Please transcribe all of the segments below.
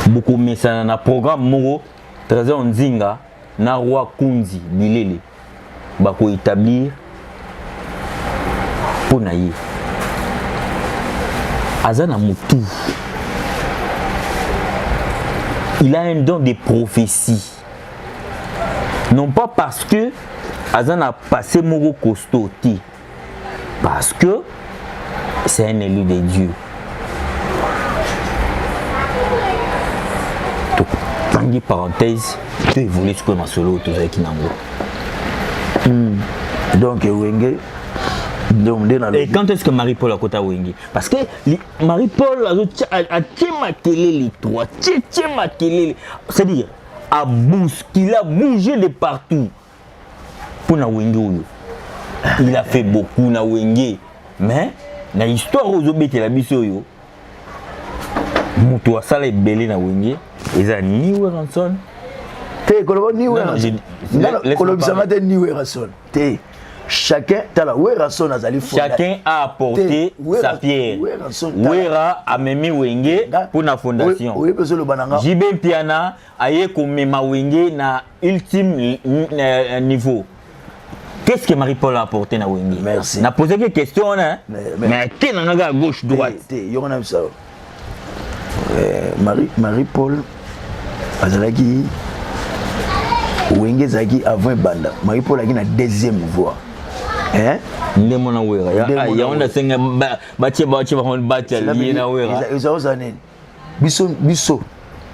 Bokomesana na programme moko Trésor Nzinga na Roi Kunzi Bilele bako établir mpo na ye. Aza na mutu. Il a un don de prophétie. Non pas parce que aza na passé moko costaud te. Parce que c'est un élu de Dieu. Tokangi parenthèse, to évolue sikoyo masolo oyo tozalaki nango. Donc Wenge donc nde Et quand est-ce que Marie-Paul akota Wenge? Parce que Marie-Paul atie makelele trop, atie tie makelele. C'est-à-dire, a bousculé, a bougé de partout. Mpo na Wenge oyo. Il a fait beaucoup na Wenge. Mais na histoire oyo ozobetela biso oyo, moto asala ebele na Wenge eza ni Werrason. Te, koloba ni Werrason, kolobisanga te ni Werrason te. Chacun, tala, Werrason azali Chacun a apporté sa pierre. Wera amemi Wenge pour na fondation. Oyebi ozoloba na nga. JB Mpiana aye komema Wenge na ultime niveau. Qu'est-ce que Marie-Paul a apporté na Wenge? Merci. Na posé que question wana, mais te na nga gauche droite. Te, yo wana biso. Marie-Paul azalaki Wenge ezalaki avant ebanda. Marie-Paul azalaki na deuxième voix. Hein? Nde mona Wera. Ya wana senga batie batie bango batia lié na Wera. Eza oza nini? Biso biso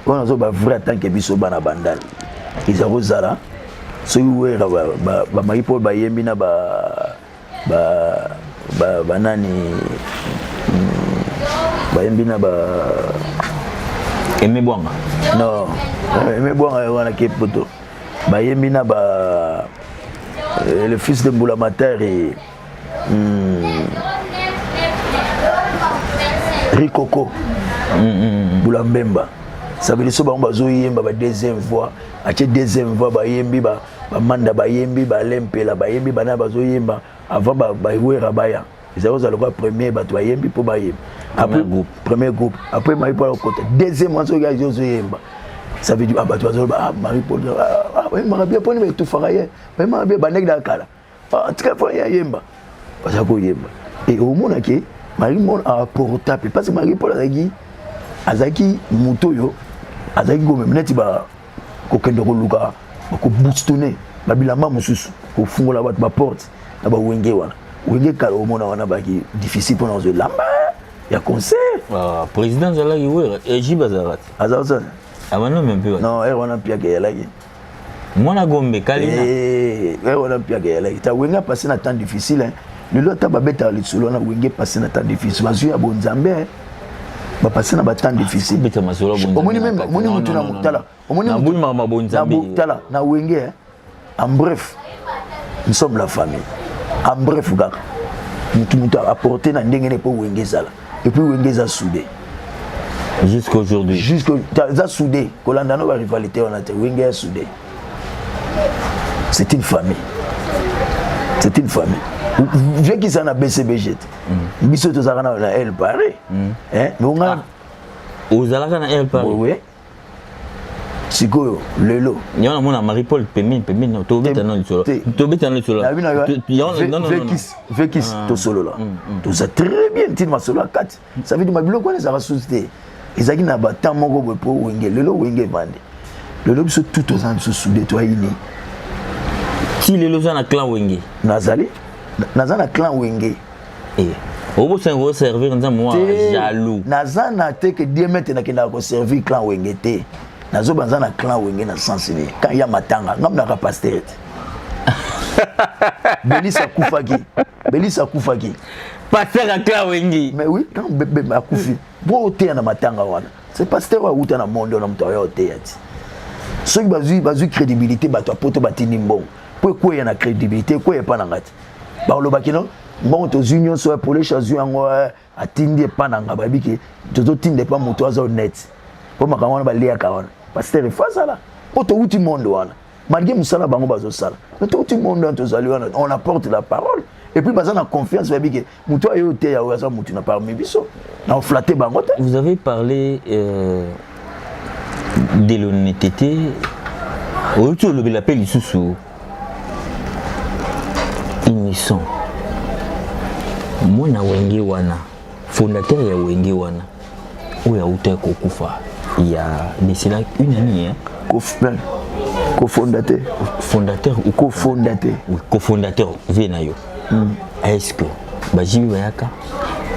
wana zo ba vrai tant que biso bana bandal. Eza kozala soki Wera ba ba Marie-Paul bayembi na ba ba ba banani bayembi na ba Aimé Bwanga. Non, Aimé Bwanga wana ke poto. Bayembi na ba le fils de Mbula Matari Rikoko Mbula Mbemba. Ça veut dire so bango bazoyemba ba deuxième voix, atie deuxième voix bayembi ba bamanda bayembi balempela bayembi bana bazoyemba avant bawera baya. Ezali kozala lokola premier bato bayembi mpo bayemba. Après groupe. Premier groupe. Après Marie-Paul akota. Deuxième wana soki azo ozoyemba. Ça veut dire bato bazoloba ah Marie-Paul ah bayembaka bien mponi baetufaka ye. Bayembaka bien bandeki na kala. Ah tika mpo ye ayemba. Baza koyemba. Et omonaki Marie-Paul aportable parce que Marie-Paul azalaki azalaki moto oyo azalaki komema neti ba kokende koluka koboustone babilamba mosusu kofungola bato baporte na bawenge wana. Wenge kala omona wana baki difficile mpona kozwa elamba ya concert. Ah, président azalaki Wera Ejibe azalaka te. Azalaki sana. Abanomi mpe. Non, ere wana mpiaka eyalaki. Mwana Gombe Kalina. Eh, ere wana mpiaka eyalaki. Ta Wenge passé na temps difficile hein. Lelo ata babetaka lisolo wana Wenge passé na temps difficile. Bazwi ya bonzambe hein. Bapasse na ba temps difficile. Beta masolo bonzambe. Omoni même omoni mutu na tala. Omoni mutu na bonzambe. Tala na Wenge hein. En bref, nous sommes la famille. En bref kaka. Mutu mutu apporter na ndenge ne po Wenge ezala. Et puis Wenge eza soudé. Jusqu'aujourd'hui. Jusque eza soudé. Kolanda no ba rivalité wana te. Wenge ya soudé. C'est une famille. C'est une famille. Vieux qui na BCBG. Biso tozalaka na El Paris. Hein? Mais on a ozalaka na El Paris. Oui. Sikoyo lelo yango namona Marie Paul pembeni pembeni no tobeta no lisolo tobeta no lisolo vekis tosolola toza très bien ntina masolo ya kati. Ça veut dire mabiloko wana ezalaka susu te, ezalaki na batemps moko boye po Wenge. Lelo Wenge evandi, lelo biso tout toza na biso sude toyini. Ti lelo oza na clan Wenge? Nazali, naza na clan Wenge. Obosani koservir nzambe mwa jaloux. Naza na te ke diemete nakendaka koservir clan Wenge te. Nazoba naza na clan Wenge na sens nini? Kan ya matanga ngam naka pasteur te. Belisa akufaki, Belisa akufaki. Pasteur ya clan Wenge. Mais oui, quand bebe akufi po oteya na matanga wana, c'est pasteur oyo awuta na monde wana moto aya oteya ti. Soki bazwi bazwi crédibilité, bato ya poto batindi mbongo po ekweya na crédibilité, ekweya epa na nga te. Balobaki no mbongo tozwi nyonso ya poleshe azwi yango atindi epa na nga, bayebi ke tozotinda epa moto aza honnête mpo makambo wana baliaka wana. Pasteur efo azala mpo towuti monde wana malgré mosala bango bazosala, mais towuti monde wana, tozali wana, on apporte la parole et puis baza na confiance, bayebi ke moto ayo oteya oyo aza motu na parmi biso na oflate bango te. Vous avez parlé. De l'honnêteté, outi olobela mpe lisusu innocent mwana Wenge wana, fondateur ya Wenge wana oyo auta kokufa ya de cela une année, hein? Cofondateur. Fondateur ou cofondateur. Oui, cofondateur vie na yo. Est-ce que baJB bayaka?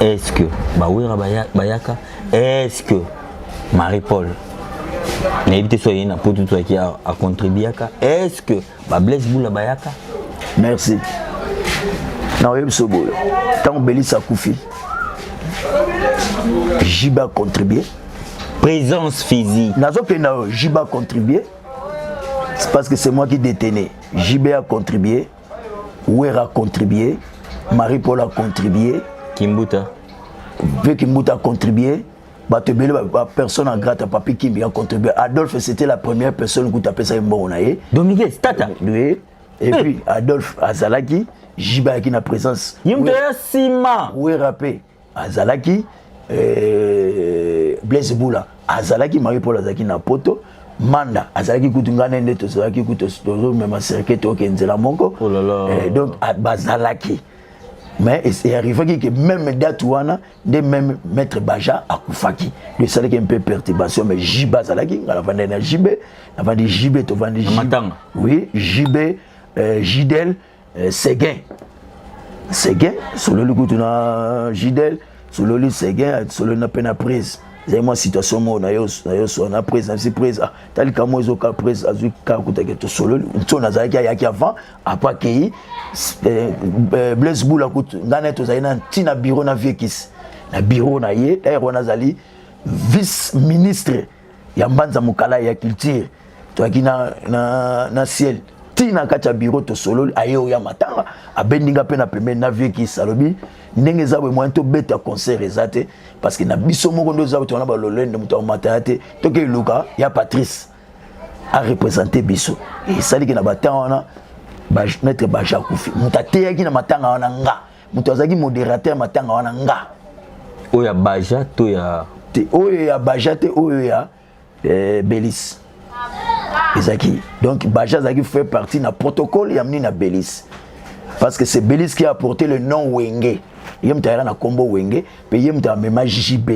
Est-ce que baWerra bayaka? Est-ce que Marie Paul, nayebi te so aye na poto to aki acontribuaka? Est-ce que baBlaise Bula bayaka? Merci. Na oyebi so boye, ntango Belisa akufi, JB acontribue. Présence physique. Nazokenda oyo, JB a contribué, c'est parce que c'est moi qui détenais. JB a contribué, Werra a contribué, Marie-Paul a contribué. Kimbuta. Vieux Kimbuta a contribué. Bato ebele, bapersone en grate, Papi Kimbi a contribué. Adolphe, c'était la première personne kuta apesaki mbongo na ye. Dominique Tata. Oui. Et puis Adolphe azalaki, JB ayaki na présence. Ye moto ya nsima. Werra mpe azalaki, Blaise Bula azalaki, Marie Paul azalaki na poto, Manda azalaki kutu, ngai na nde tozalaki kutu tozomema cercueil, toyoke nzela moko. Oh là là. Donc bazalaki, mais arrivaki que même date wana nde même maître Baja akufaki. Donc esalaki un peu perturbation, mais JB azalaki. Ngai navandi na JB, navandi JB, tovandi. Na matanga. Oui, JB, Jidel, Seguin. Seguin sololi kutu na Jidel, sololi Seguin, sololi na mpe na prise. Ezali mwa situation moko na yo so na prise na bisi prise. Ah, tali kamo ezoka prise azwi kaka kutake, tosololi nso nazalaki, ayaki avant, après akei. Blaise Bula kutu, ngai na ye tozali na ntina bureau na vieux Kisi, na bureau na ye. D'ailleurs wana azali vice ministre ya Mbanza Mokala ya culture. Toyaki na ciel ntina kati ya bureau, tosololi. Aye oya matanga, abendi nga mpe na pembeni na vieux Kisi, alobi ndenge eza boye, moyen tobeta concert eza te, parce que na biso moko nde eza boye, tona balolende, moto akomata ya te, toke eluka ya Patrice areprésente biso. Esaliki na batanga wana, maître Baja akufi, moto ateyaki na matanga wana nga, moto azalaki modérateur matanga wana nga. Oyo ya Baja to ya? Te, oyo ya Baja te, oyo ya Belis ezalaki. Donc Baja azalaki fait partie na protocole ya mnini na Belis, parce que c'est Belis qui a apporté le nom Wenge. Ye moto ayaka na nkombo Wenge, mpe ye moto amema JB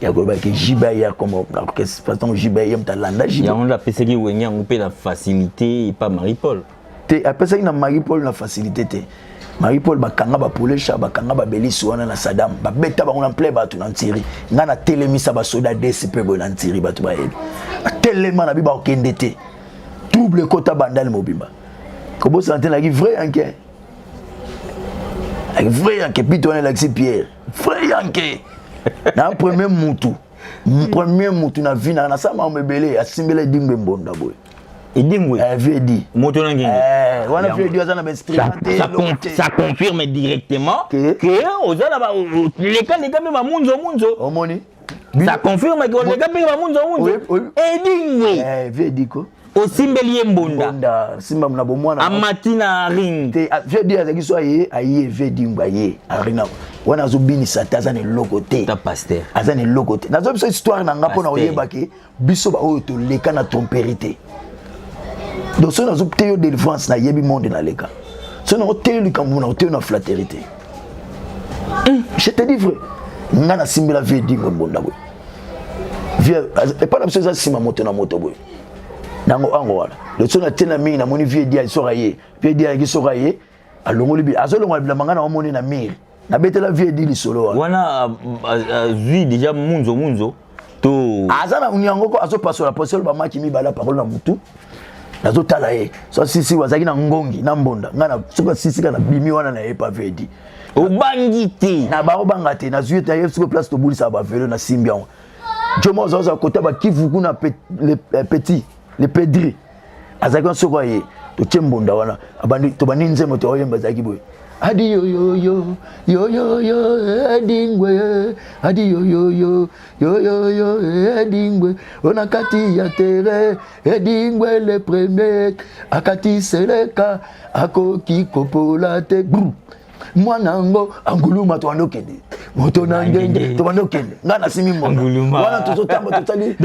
ya kolobaki JB aya kombo na orchestre, parce que JB, ye moto alanda JB. Yango nde apesaki Wenge yango mpe na facilité epa Marie Paul. Te, apesaki na Marie Paul na facilité te. Marie Paul bakanga bapolesha, bakanga babelisi wana na Sadam, babeta bango na ple bato na ntiri. Ngai natelemisa basoda DCP boye na ntiri, bato bayebi, atelema na bi bakokende te. Trouble ekota Bandale mobimba. Kobosana te, naki vrai yankee, vrai yankee. Pito wana elakisi Pierre, vrai yankee na premier mutu, premier mutu na vie na nasala makambo ebele, asimbela Edingwe mbonda boye. Edingwe. Vieux Edi. Moto na ngenge. Wana vieux Edi aza na bainstrument te. Ça confirme directement que oza na leka leka mpe bamunzo munzo. Omoni. Ça confirme que oleka mpe bamunzo munzo. Edingwe. Vieux Edi ko. Osimbeli ye mbonda. Mbonda simba na bomwana. Amati na ring. Te, vieux Edi azalaki so aye, aye vieux Edingwe aye arena wana, azobinisa te, aza na eloko te. Ta pasteur. Aza na eloko te. Nazo biso histoire na nga mpona oyebake biso baoyo toleka na tromperie te. Donc soki nazoteya yo délivrance, nayebi monde naleka. Soki nakoteya likambo, nakoteya na flatterie te. Je te dis vrai, nga nasimbela vieux Edingwe mbonda boye. Vieux epai na biso eza nsima moto na moto boye nango ango wana. Le so natie na mingi, namoni vieux Edi soki aye, vieux Edi ayaki, soki aye alongoli, azolongola bilamba, nga na omoni na mire, nabetela vieux Edi lisolo wana. Wana azwi déjà munzo munzo to? Aza na yango ko azopasola posolo bamaki mibale, apakoli na mutu, nazotala ye. So asisi, azalaki na ngongi na mbonda. Ngai soki asisi kaka, nabimi wana na ye pa vieux Edi. Obangi te? Na baobanga te. Nazwi ye, naye soki place tobulisaka bavelo, nasimbi yango. Jomo azalaka kota bakivu kuna, le petit le Pedri azalaki wana. Soko aye, totie mbonda wana, tobandi nzembo, toyemba, azalaki boye: adi yoyoyo yoyoyo Edingwe, adi yoyoyo yoyoyo Edingwe, ona kati ya terrain, Edingwe le premier akati seleka, akoki kopola te. Mwana yango anguluma, tobanda okende moto na ngenge, tobanda okende. Ngai nasimi mbonda wana, tozotamba, tosali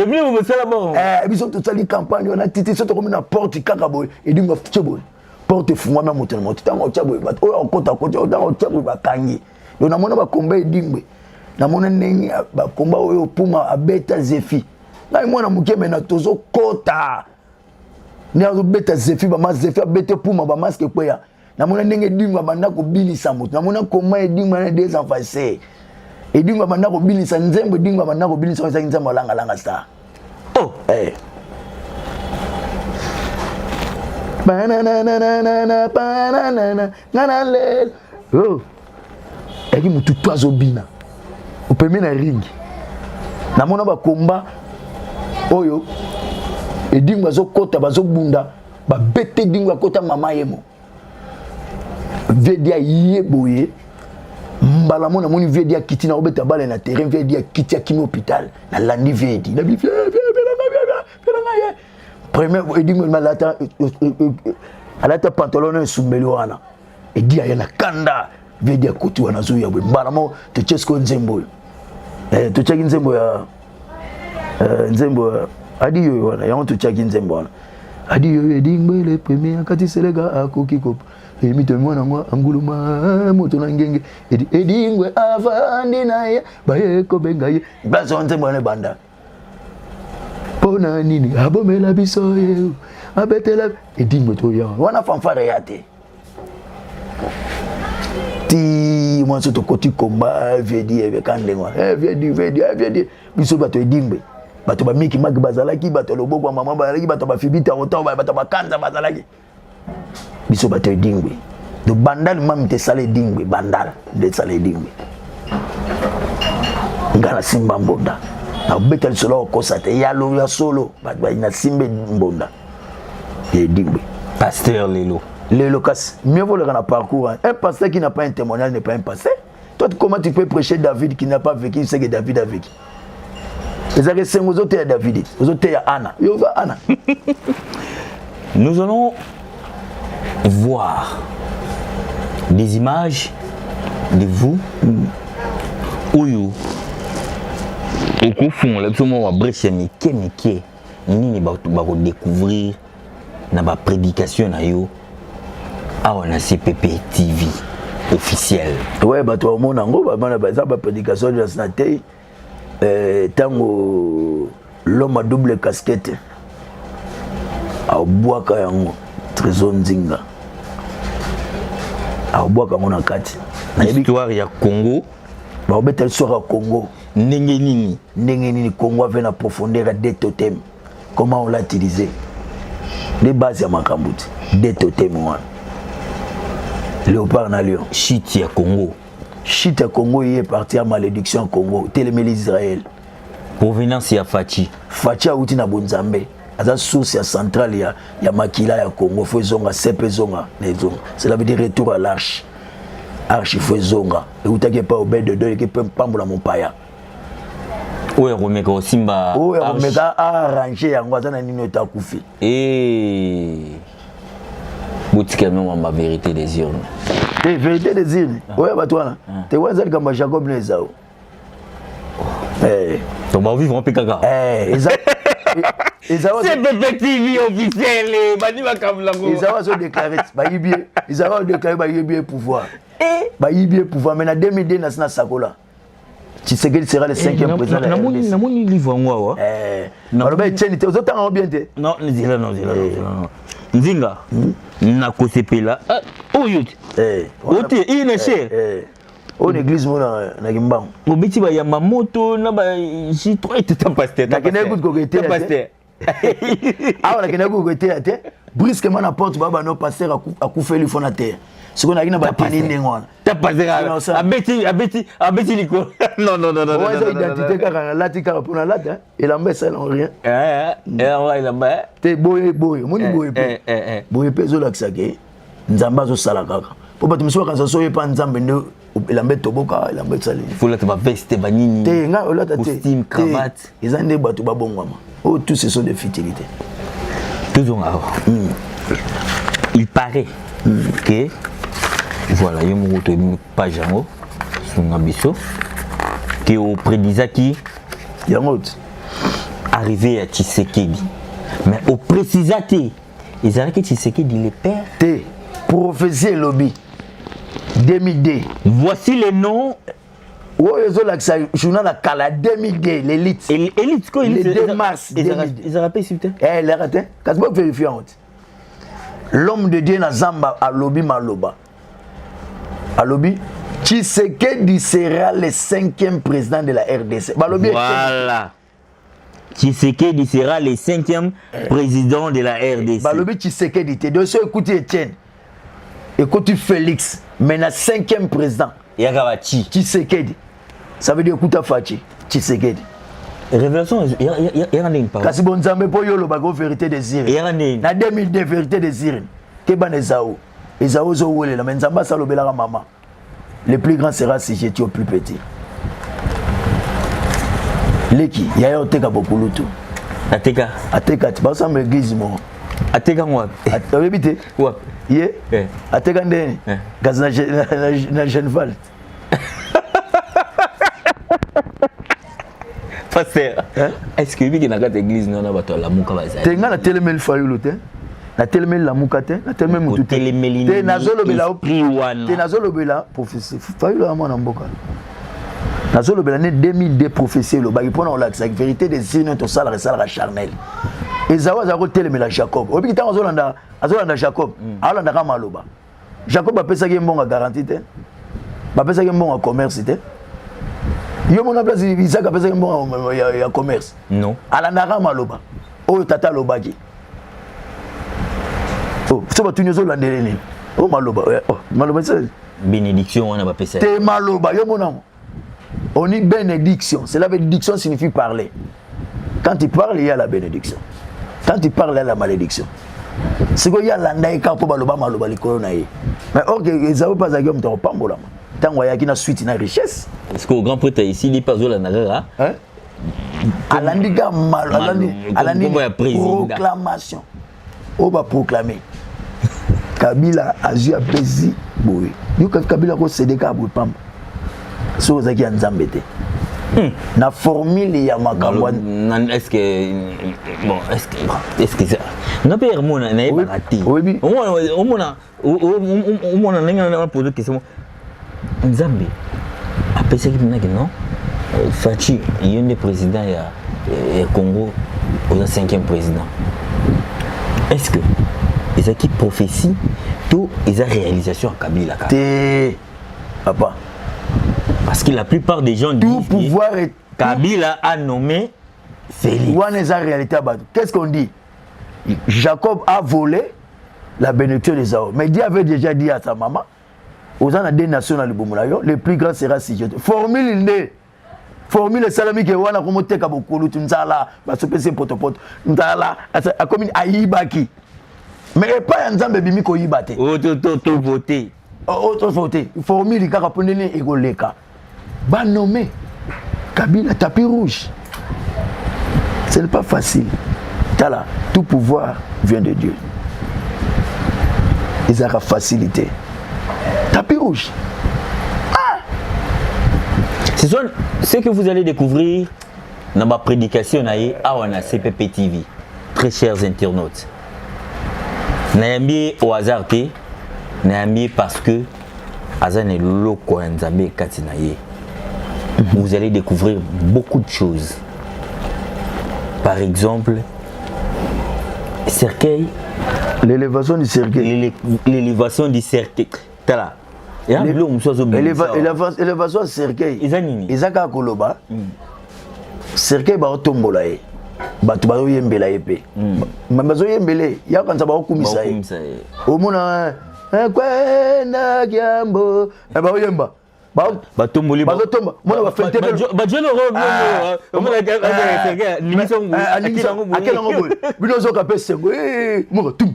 biso, tosali campagne wana titi. So tokomi na porte kaka boye, Edingwe tie boye, porte efungwami ya moto na moto. Ntango otya boye, bato oyo akota kota, ntango otya boye, bakangi. Donc namona bakomba Edingwe, namona ndenge bakomba oyo Puma abeta Zefi. Ngai mwana moke, mena tozokota nde azobeta Zefi, bama Zefi abete Puma, bamasque ekweya. Namona ndenge Edingwe abanda kobinisa moto. Namona koma Edingwe na deux ans passé, Edingwe abanda kobinisa nzembo. Edingwe abanda kobinisa, ezalaki nzembo alangalanga star. Oh. Eh. Bananana, bananana, ngana lelo. Oh. Eyaki motu to azobina opemi na ringi. Namona bakomba oyo Edingwe azokɔta, bazobunda, babete Edingwe, akɔta mama yemo vedi aye boye. Mbala mo namoni vedi akiti na kobeta bale na terrain. Vedi akiti, akimi hôpital. Nalandi vedi, nabi nanga ye premier. Edingwe alata, alata pantalon na esumbeli wana. Edi aya na kanda, vedi akoti wana, azoya boye. Mbala mo totie sikoyo nzembo oyo, totiaki nzembo ya nzembo ya adi yoyo wana. Yango totiaki nzembo wana, adi yoyo, Edingwe le premier akati seleka, akoki kopa emito mwana ngo anguluma moto na ngenge. Edingwe avandi na ye, baye kobenga ye place wana. Nzembo wana ebanda mpo na nini? Abomela biso ye, abetela Edingwe. Toya wana, fanfare ya te ti mwa so tokoti komba vedi ebeka ndenge wana. Vedi, vedi, vedi. Biso bato Edingwe, bato bamiki maki bazalaki, bato ya loboko ya mama bazalaki, bato bafibi tarotaro, bato bakanza bazalaki. Biso bato Edingwe. Do Bandal mami te esala Edingwe, Bandal nde esala Edingwe. Nga nasimba mbonda, nakobeta lisolo, akokosa te, yalo ya solo. Bato nasimba mbonda ya Edingwe. Pasteur lelo. Lelo kasi mieux vaut leka na parcours, hein. Un pasteur qui n'a pas un témoignage n'est pas un pasteur. Toi, comment tu peux prêcher David qui n'a pas vécu ce que David a vécu? Ezalaki esengo. Ozoteya David, ozoteya Ana, yo oza Ana. Nous allons voir des images de vous oyo okofungola biso mwa babrèche ya mike mike. Nini bato bakodécouvrir na baprédication na yo awa na CPP TV officiel? Ouais, bato bamona yango, bamona baza baprédication nyonso na tei. Ntango l'homme à double casquette abwaka yango, Trésor Nzinga abwaka yango na kati. Histoire ya Congo. Bakobeta histoire ya Congo. Ndenge nini? Ndenge nini Congo ave na profondeur ya deux totem, comment on l'a utilisé, nde base ya makambo ti deux totem wana, léopard na lion. Chute ya Congo. Chute ya Congo ye parti ya malédiction ya Congo, telemeli Israël. Provenance ya Fatshi. Fatshi awuti na bonzambe, aza source ya centrale ya makila ya Congo. Fo ezonga sepe, ezonga na ezonga, cela veut dire retour à l'arche. Arche fo ezonga, eutaki epai Obed-Edom, eke mpe pambola mopaya. Oyo akomeka kosimba. Oyo akomeka arrange yango, aza na nini oyo akufi. Botika no mamba vérité des urnes. Te, vérité des urnes oyo bato wana te, wana eza likambo ya Jacob na Ezau. Donc bavivre mpe kaka. Eza CPP TV officiel bandi makambo nango. Ezau azodéclare bayibi ye, Ezau azodéclare bayibi ye pouvoir, bayibi ye pouvoir. Mais na 2002 nasi nasakola Tshisekedi sera le cinquième président de la RDC. Namoni livre yango awa. Baloba Etienne te, ozotanga yango bien te. Non, nzela, non, nzela, non, nzinga nakosepela oyo te, ote ine cher. Oyo na église mo na Kimbangu. Obeti bayamba moto na ba J3 eteta pasteur. Nakendaki kutu koketeya te awa, nakendaki kutu koketeya te. Brusquement na porte baba no pasteur akufeli, fo na teya. Sikoyo nayaki na bateni ndenge wana. Ta pasteur abeti, abeti, abeti likolo. Non, non, non, non. Eza identité kaka, nalati kaka mpo nalata elamba, esala rien. Elamba te, boye boye, omoni boye mpe boye mpe ezolakisa ke Nzambe azosala kaka, mpo bato mosusu bakanisa so oyepa Nzambe nde elamba etoboka, elamba esali. Folata baveste banini. Te, ngai olata te. Costume, cravate. Eza nde bato babongwama oyo, tout ce sont des futilités. Tozonga awa. Il paraît que Voilà, yo moko toyebi page yango, sunga biso ke oprédisaki yango ti arrivée ya Tshisekedi, mais oprécisa te ezalaki Tshisekedi le père. Te, prophétie elobi 2002. Voici les noms. Oyo ezolakisa journal ya kala 2002, l'élite. Élite ko. Le 2 mars. Ezalaka mpe esibi te. Eleka te, kasi bovérifie yango te. L'homme de Dieu na zamba alobi maloba, alobi Tshisekedi sera le cinquième président de la RDC. Balobi. Voilà, Tshisekedi sera le cinquième président de la RDC. Balobi Tshisekedi te. Donc so ekuti Etienne, ekuti Félix, mais na cinquième président yaka bachi. Tshisekedi, ça veut dire ekuta Fatshi Tshisekedi. Révélation yaka ndenge parole. Kasi bonzambe, mpo yo olobaka o vérité des urnes. Yaka ndenge. Na 2002, vérité des urnes, keba na Ezau. Ezau ozowelela, mais Nzambe asa alobelaka mama: le plus grand sera assujetti au plus petit. Leki yaya oteka bokulutu. Ateka. Ateka ti basamba église moko. Ateka ngo wapi? Oyebi te? Wapi? Ye Eh. ateka ndeni. Eh. Kasi na Genval. Pasteur. Hein? Est ce que oyebiki na kati ya église nana bato ya Lamuka bazali? Te, ngai natelemeli Fayulu te, natelemeli Lamuka te, natelemeli mutu te. Otelemeli Te, nazolobela esprit wana. Te, nazolobela prophétie. Fayulu ya mwana mboka. Nazolobela ne 2002, prophétie elobaki mpona kolakisaki vérité des urnes. Tosalaka, esalaka charnel. Ezau azala kotelemela Jacob. Obiki ntango azolanda, azolanda Jacob, aolandaka maloba. Jacob apesaki ye mbongo ya garantie te, bapesaki ye mbongo ya commerce te. Yo mona place Isaac apesaki mbongo ya commerce? Non. Alandaka maloba oyo tata alobaki. Oh, so batuni ozolandele nini? O maloba, oh, maloba. Bénédiction wana bapesa. Te, maloba yo monango on dit bénédiction. C'est la bénédiction signifie parler. Quand tu parles, il y a la bénédiction. Quand tu parles, il y a la malédiction. Sikoyo ye alanda ye kaka mpo baloba maloba likolo na ye, mais or ke Ezau mpe azalaki moto akopambolama ntango ayaki na suite na richesse. Parce que au grand prêtre esili mpe azolanda kaka. Hein? Alandi kaka alandi, alandi kombo ya président. Proclamation oyo baproclame, Kabila azwi, apesi boye. Yoka, Kabila kosede kaka boye pamba soki ozalaki ya Nzambe te na formule ya makambo. Est-ce que bon, est-ce que ça nga mpe hermona nayebaka te? Oyebi. Omona, omona ndenge na pose question: Nzambe apesaki mpinaki non, Fatshi, ye nde président ya Congo, oza cinquième président. Est-ce que ezalaki prophétie to eza réalisation ya Kabila kaka? Te, papa. Parce que la plupart des gens tout disent que pouvoir est Kabila a nommé Félix. Wana eza réalité ya bato. Qu'est-ce qu'on dit? Jacob a volé la bénédiction des Ao, mais Dieu avait déjà dit à sa maman: oza na deux nations na libumu na yo, le plus grand sera sujet. Formule nde formule esalami ke wana komoteka bokulutu, nzala basopesi ye potopoto, nzala akomi ayibaki. Mais epai ya Nzambe ebimi koyiba te. Oyo to vote. Otoso te, formule kaka mpo ndenge ekoleka banome Kabila tapis rouge. Ce n'est pas facile. Tala, tout pouvoir vient de Dieu. Ezalaka facilité, tapis rouge. Ce sont ce que vous allez découvrir dans ma prédication na ye awa na CPP TV. Très chers internautes, nayambi ye au hasard te, nayambi ye parce que aza na eloko ya Nzambe kati na ye. Vous allez découvrir beaucoup de choses, par exemple cercueil. L'élévation du cercueil. L'élévation du cercueil. Tala ya biloko mosusu azobimisa. Élévation ya cercueil. Eza nini? Eza kaka koloba cercueil baotombola ye, bato bazoyembela ye mpe. Me bazoyembela ye, yakanisa baokumisa ye. Baokumisa ye. Omona kwenda kiambo, baoyemba. Batomboli. Bazotomba mona bafente. Bajelo. Akelango boye, bino ozoka mpe sengo moko tum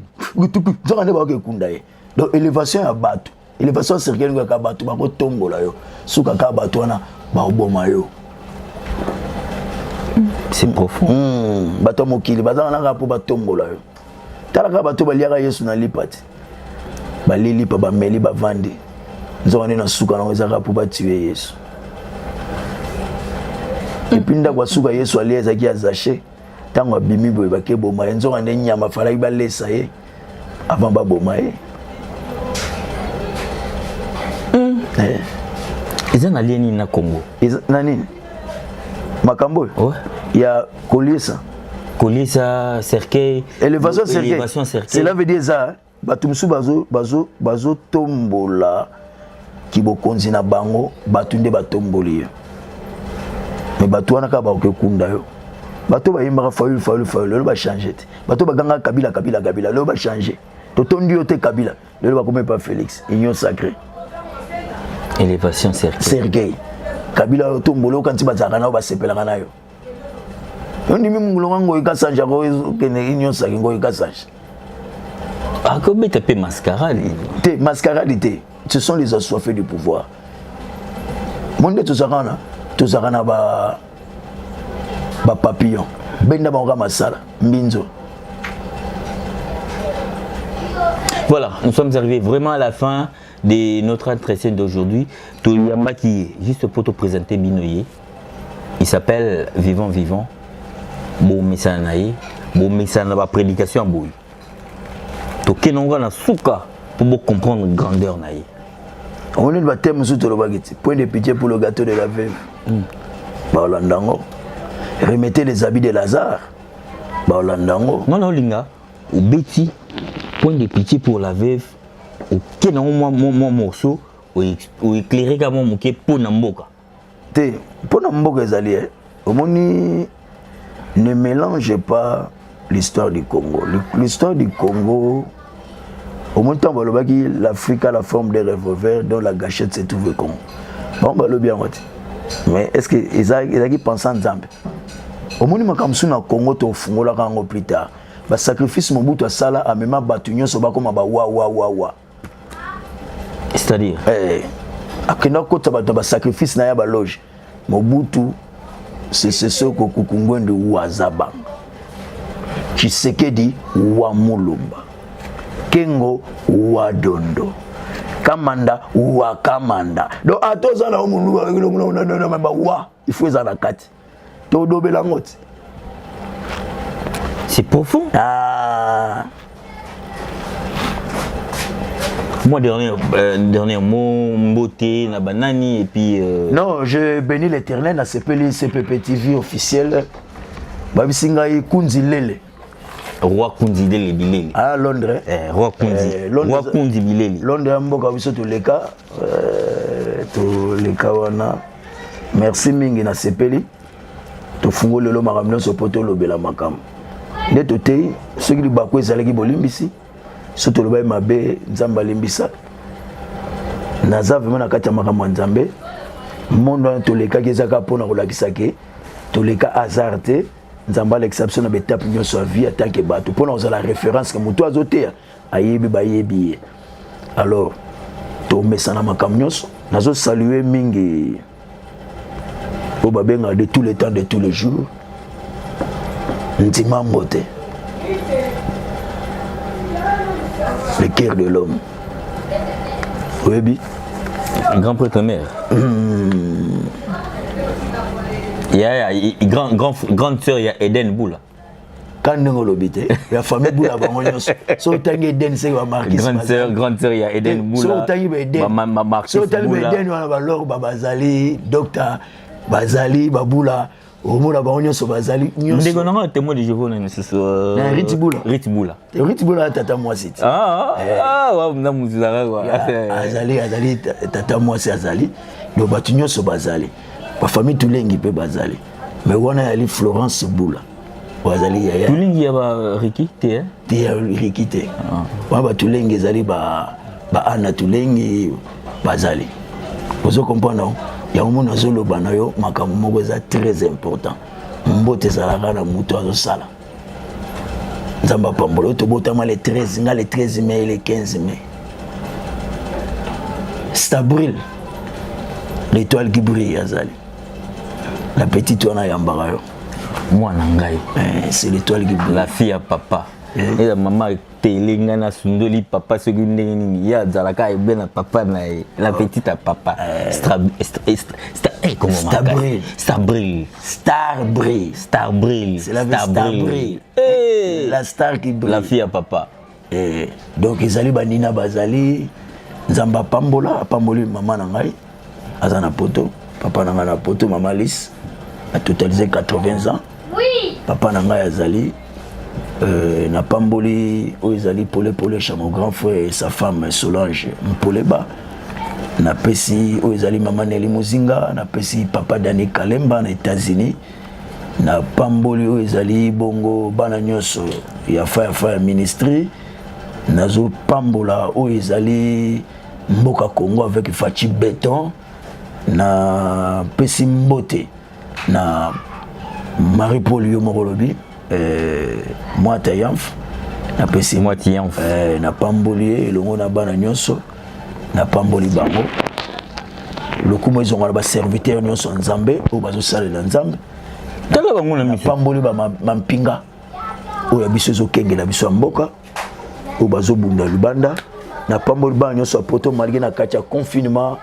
tuku, nzoka nde baoka ekunda ye. Donc élévation ya bato, élévation ya cercueil, kaka bato bakotombola yo, suka kaka bato wana bakoboma yo. C'est profond. Bato ya mokili baza wana kaka mpo batombola yo. Tala kaka bato baliaka Yesu na lipa te, balie lipa, bameli, bavandi. Nzoka nde na suka nango ezalaka mpo batue Yesu. Epuis ndako ya suka Yesu alia ezalaki ya Zache. Ntango abimi boye bake boma ye, nzoka nde nyama falaki balesa ye avant baboma ye. Eh. Eza na lien nini na Congo? Eza na nini? Makambo oyo Ouais. ya koliesa Koliesa cercueil, élévation cercueil. Élévation cercueil. Cela veut dire eza bato mosusu bazotombola kibokonzi na bango, bato nde batomboli yo, me bato wana kaka bakoki okunda yo. Bato bayembaka Fayulu, Fayulu, Fayulu, lelo bachange te. Bato bagangaka Kabila, Kabila, Kabila, lelo bachange. Totondi yo te Kabila, lelo bakomi pa Félix. Union sacrée. Élévation cercueil. Cercueil. Kabila oyo tombola, okanisi bazalaka na yo, basepelaka na yo. Yo ndimi mongolonga Ngoyi Kasanja okende union sacrée, Ngoyi Kasanja. Akobeta mpe mascarade. Te, mascarade te, ce sont les assoiffés du pouvoir. Mo nde tozalaka wana, tozalaka na ba bapapillon, benda bango kaka masala mbinzo. Voilà, nous sommes arrivés vraiment à la fin de notre entretien d'aujourd'hui. Toyambaki juste pour te présenter Binoye. Il s'appelle Vivant Vivant. Bomesana na ye, bomesana na ba prédication ya boye. Tokende ngo na suka pour bo comprendre grandeur na ye. Omoni bathème mosusu tolobaki ti point de pitié pour le gâteau de la veuve, baolanda yango. Remettez les habits de Lazare, baolanda yango. Nga na olinga obeti point de pitié pour la veuve, okende yango mwa morceau oéclaire ka mwa moke mpo na mboka. Te, mpo na mboka ezali eh. Omoni, ne mélange pas l'histoire du Congo. L'histoire du Congo, omoni ntango balobaki l'Afrique a la forme des revolvers dont la gâchette se trouve au Congo, bango balobi yango te, mais est ce que ezalaki pensa Nzambe? Omoni makambo mosusu na Congo tofungolaka yango plus tard. Basacrifice Mobutu asala, amema bato nyonso bakoma bawawawawa. C'est-à-dire? Eh, akenda kokota bato na basacrifice na ya baloge. Mobutu Sese Seko Kuku Ngbendu Wazabanga, Tshisekedi wa Mulumba, Kengo wa Dondo, Kamanda wa Kamanda. Donc ata oza na yo moluba wa, il faut eza na kati todobela yango ti. C'est profond. Ah. Moi, dernier mot, mbote, na banani, et puis... Non, je bénis l'Éternel, na sepeli CPP TV officiel. Babisi ngai Kunzi Lele. Roi Kunzi Lele Bilele. Ah, Londres. Eh, Roi Kunzi. Eh, Londres. Roi Kunzi Bilele. Londres ya mboka biso toleka, toleka wana. Merci mingi na sepeli. Tofungoli lelo makambo nyonso po tolobela makambo. Nde totei, soki libaku ezalaki bolimbisi, so tolobaki mabe, Nzambe alimbisa. Naza vraiment na kati ya makambo ya Nzambe. Monde wana tolekaki eza kaka mpona kolakisa ke toleka hasard te. Nzambe alakisa biso na baetape nyonso ya vie atanke bato mpona kozala référence ke moto azoteya ayebi bayebi ye. Alors tomesana makambo nyonso. Nazosalue mingi oyo babengaka de tous les temps de tous les jours Ndima Mbote, le cœur de l'homme, oyebi. Grand prêtre mère. Ya, grande sœur ya Eden Boula. Ka ndenge olobi te, ya famille Bula bango nyonso. So otangi Eden, seke bamarkis. Grande sœur ya Eden Boula. So otangi baeden, Marquis so otangi Boula. Baeden wana, balor bazali, docteur bazali, babula omona bango nyonso bazali nyonso. Ndeko nango témoin de Jéhovah na misusu. Na Rit Bula. Rit Bula. Rit Bula tata mwasi ti. Ah, ah, wa na muzilaka kwa. Azali tata mwasi azali. Donc bato nyonso bazali, bafamille Tulengi mpe bazali, mais wana yali Florence Bula oyo azali yaya. Tulingi ya ba Riki te, eh? Te, ya Riki te. Wana batulengi ezali ba Ana Tulengi bazali. Ozo comprendre yango? Mona azoloba na yo makambo moko eza très important. Mbote ezalaka na moto azosala. Nzambe apambola oyo. Tobotama le 13, nga le 13 mai, le 15 mai. Stabril, l'étoile qui brille, azali la petite wana ayambaka yo. Mwana ngai. Eh, c'est l'étoile qui brille. La fille à papa. Et la maman. tele ngai nasundoli papa soki ndenge nini ye azalaka ebe na papa na ye la oh. petite ya papa eh. Stabril Star brille. Star brille. C'est la star brille. Hey. La star qui brille. La fille à papa. Eh, donc ezali banina bazali nzambe apambola apamboli mama na ngai aza na poto papa na ngai na poto mama lise atotalise 80 ans oui. papa na ngai azali euh, napamboli oyo ezali polepole chez mon grand frère et sa femme solange mpoleba napesi oyo ezali mama neli muzinga napesi papa dani kalemba na états-unis napamboli oyo ezali bongo bana nyonso ya fire fire ministry nazopambola oyo ezali mboka congo avec faci beton napesi mbote na marie paul yo moko olobi eh, mwata yanf napesi mwati yanf eh, napamboli ye elongo na bana nyonso napamboli bango lokumu ezonga na baserviteur nyonso ya nzambe oyo bazosalela nzambe tala bango na miso napamboli mampinga oyo ya biso ezokengela biso ya mboka oyo bazobunda libanda napamboli bana nyonso ya poto malgre na kati ya confinement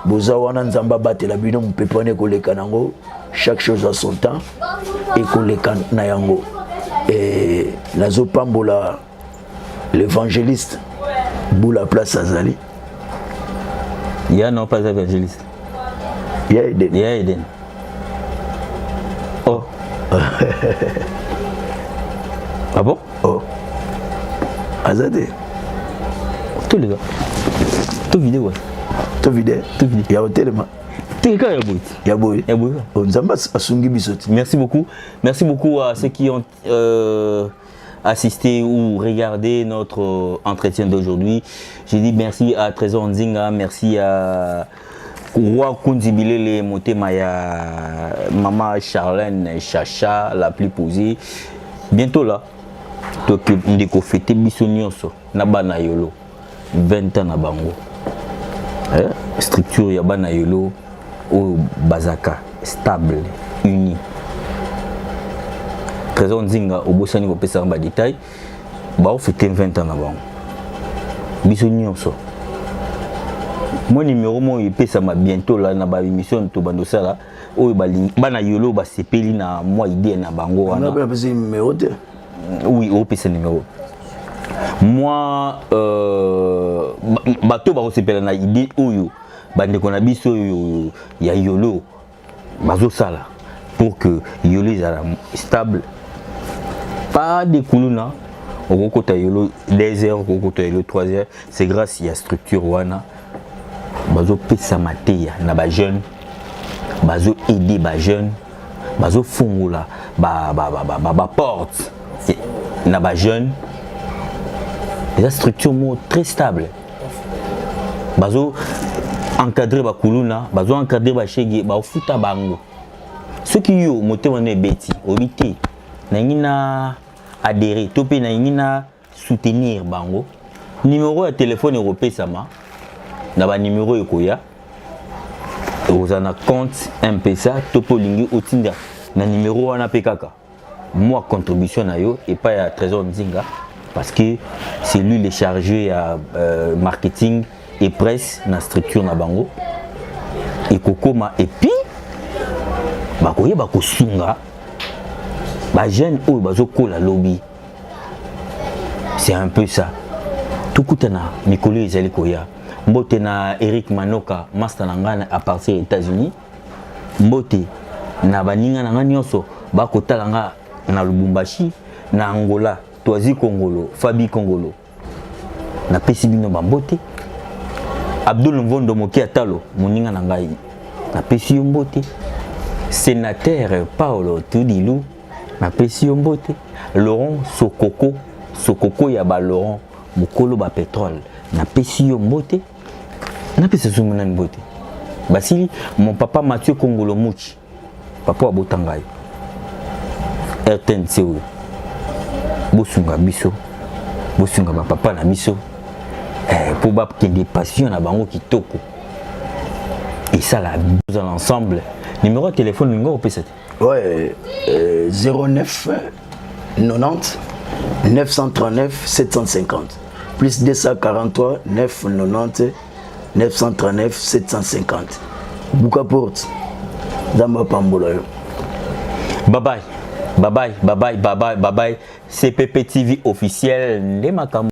boza wana nzambe abatela bino mopepe wana ekoleka nango chaque chose à son temps ekoleka na yango e, nazopambola l'évangéliste bula place azali ya non pas évangéliste ya eden ya eden oh ah bon oh aza te toleka to vide wa to vide to vide ya kotelema teka ya boye ya boye ya boye oh, nzambe asungi biso ti merci beaucoup merci beaucoup à ceux qui ont euh, assisté ou regardé notre euh, entretien d'aujourd'hui. J'ai dit merci à Trésor Nzinga, merci à Roi Kunzibilele Motema ya Mama Charlène Chacha la plus posée. Bientôt là, ndeko fete biso nyonso na bana yolo 20 ans na bango eh, structure ya bana yolo oyo bazaka stable uni trésor nzinga obosani kopesaka badetail baofete 20 ans na bango biso nyonso mwa numero moko epesama bientôt la na baémission tobanda osala oyo bana yolo basepeli na mwa idée na bango wana numero te oui opesa numero mwa euh, bato bakosepela na idée oyo bandeko na biso oyo ya yolo bazosala pour que yolo ezala stable pas de kuluna okokota yolo 2 heures okokota yolo 3 heures c'est grâce ya structure wana bazopesa mateya na bajeune bazo aider bajeune bazofungola baporte ba, ba, ba, ba, ba na bajeune eza structure moko très stable bazo encadre bakuluna bazo encadre bashege baofuta bango soki yo motema no ebeti oyebi te nalingi na adhere to mpe nalingi na soutenir bango numero ya telefone ekopesama na banimero ekoya okozala na compte mpesa to mpe olingi otinda na numero wana mpe kaka mwa contribution na yo epai ya trésor nzinga parce que c'est lui le chargé ya euh, marketing et presse na structure na bango ekokoma et puis bakoyeba kosunga bajeune oyo bazokola lobi c'est un peu ça tokutana mikolo ezali koya mbote na eric manoka master na ngai à partir ya états-unis mbote na baninga na ngai nyonso bakotala nga na lubumbashi na angola toazi kongolo fabi kongolo napesi bino bambote abdul mvondo moke atalo moninga na ngai napesi yo mbote sénateur paolo tudilu napesi yo mbote laurent sokoko sokoko ya ba laurent mokolo ba pétrole napesi yo mbote napesa somo nani mbote basili mon papa mathieu kongolo muchi papa abota ngai rtnc oyo bosunga biso bosunga bapapa na biso mpo eh, bakende passion na bango kitoko esala tozala ensemble numéro ya telefone olingi okopesa te ouais, euh, 09 90 939 750, plus 243 990 939 750. Buka porte, Nzambe apambola yo. Bye bye, bye bye, bye bye, bye bye, bye bye. CPP TV officiel nde makambo.